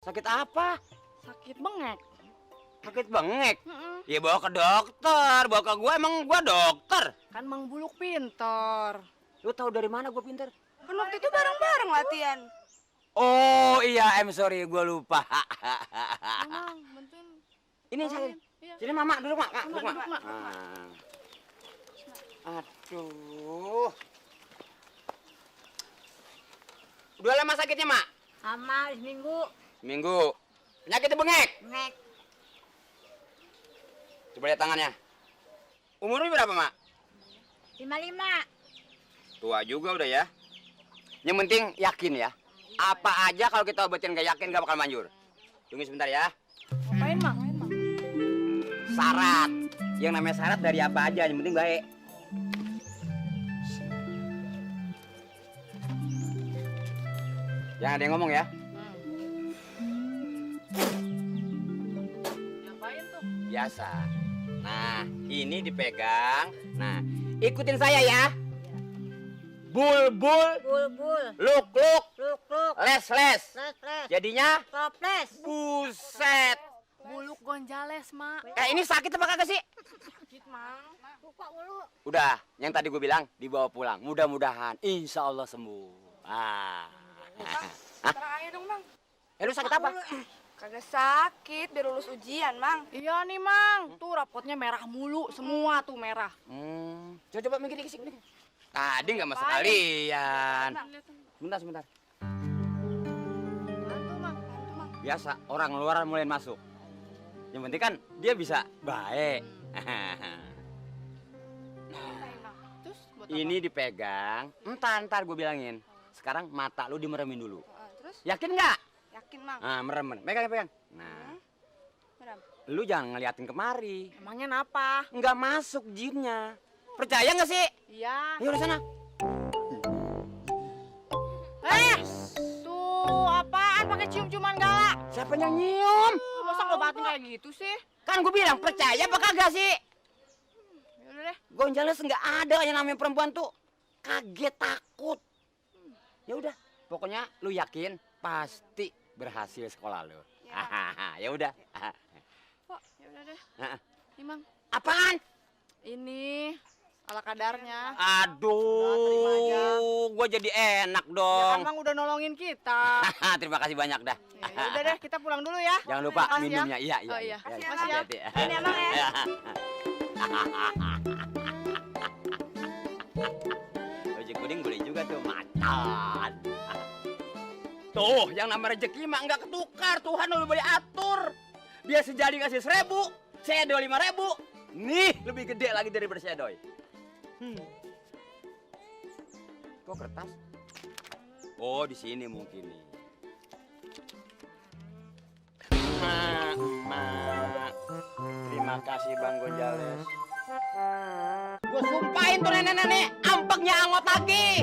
Sakit apa? Sakit bengek. Sakit bengek? Ya bawa ke dokter, bawa ke gua, emang gua dokter. Kan Mang Buluk pinter. Lu tahu dari mana gua pinter? Kan waktu itu bareng-bareng latihan. Oh iya, I'm sorry, gua lupa. Mang, bantuin. Ini saya. Iya. Sini Mama, duduk Mak. Duduk, Mak. Aduh. Udah lama sakitnya, Mak? Sama seminggu. Minggu. Penyakitnya bengek. Bengek. Coba lihat tangannya. Umurnya berapa, Mak? 55. Tua juga udah ya. Yang penting yakin ya. Apa aja kalau kita obatin gak yakin gak bakal manjur. Tunggu sebentar ya. Ngapain, Mang? Syarat. Yang namanya syarat dari apa aja, yang penting baik. Jangan ada yang ngomong ya. Ngapain tuh? Biasa. Nah, ini dipegang. Nah, ikutin saya ya. Bul-bul, Bul-bul. luk-luk, Luk-luk. les-les. Les-les. Jadinya Toples. buset. Buluk Gonjales, Mak. Ini sakit apa kagak sih? Sakit, Mang. Lupa mulu. Udah, yang tadi gue bilang dibawa pulang. Mudah-mudahan, insya Allah sembuh. Terang aja dong, Mang. Lu sakit apa? Kagak sakit, biar lulus ujian, Mang. Iya nih, Mang. Tuh rapotnya merah mulu, semua tuh merah. Coba mikir dikit sih. Tadi nggak masuk kalian. Sebentar. Bantu, Mang. Biasa, orang luar mulai masuk. Yang penting kan dia bisa baik. Terus buat apa? Ini dipegang. Ntar gue bilangin. Sekarang mata lu dimeremin dulu. Terus? Yakin nggak? Yakin, Mang. Nah, merem. Pegang. Nah, Merem. lu jangan ngeliatin kemari. Emangnya apa? Nggak masuk jinnya. Percaya nggak sih? Iya. Ayo di sana. Tuh apaan pakai cium-ciuman galak? Siapa yang nyium? Masa ngobatin kayak gitu sih? Kan gue bilang percaya apa kagak sih? Yaudah deh. Gonjales nggak ada yang namanya perempuan tuh kaget takut. Ya udah, pokoknya lu yakin pasti berhasil sekolah lu. Ya udah. Kok, yaudah deh. Heeh. Nih, Mang. Apaan? Ini ala kadarnya. Aduh, aja. gua jadi enak Ya kan dong. Mang udah nolongin kita. Terima kasih banyak dah. Ya udah deh, kita pulang dulu ya. Jangan lupa Makasih ya. minumnya. Iya. Oh iya. Kasih ya, Makasih ya. Hati-hati. Ini Abang ya. Ojek kuning boleh juga tuh macan. Tuh, yang nama rezeki mah nggak ketukar. Tuhan udah boleh atur. Dia sejadi kasih 1.000, sedo 5.000. Nih, lebih gede lagi daripada sedoy. Kok kertas? Oh, di sini mungkin nih. Terima kasih Bang Gonjales. Gue sumpahin tuh nenek-nenek, ampeknya angot lagi.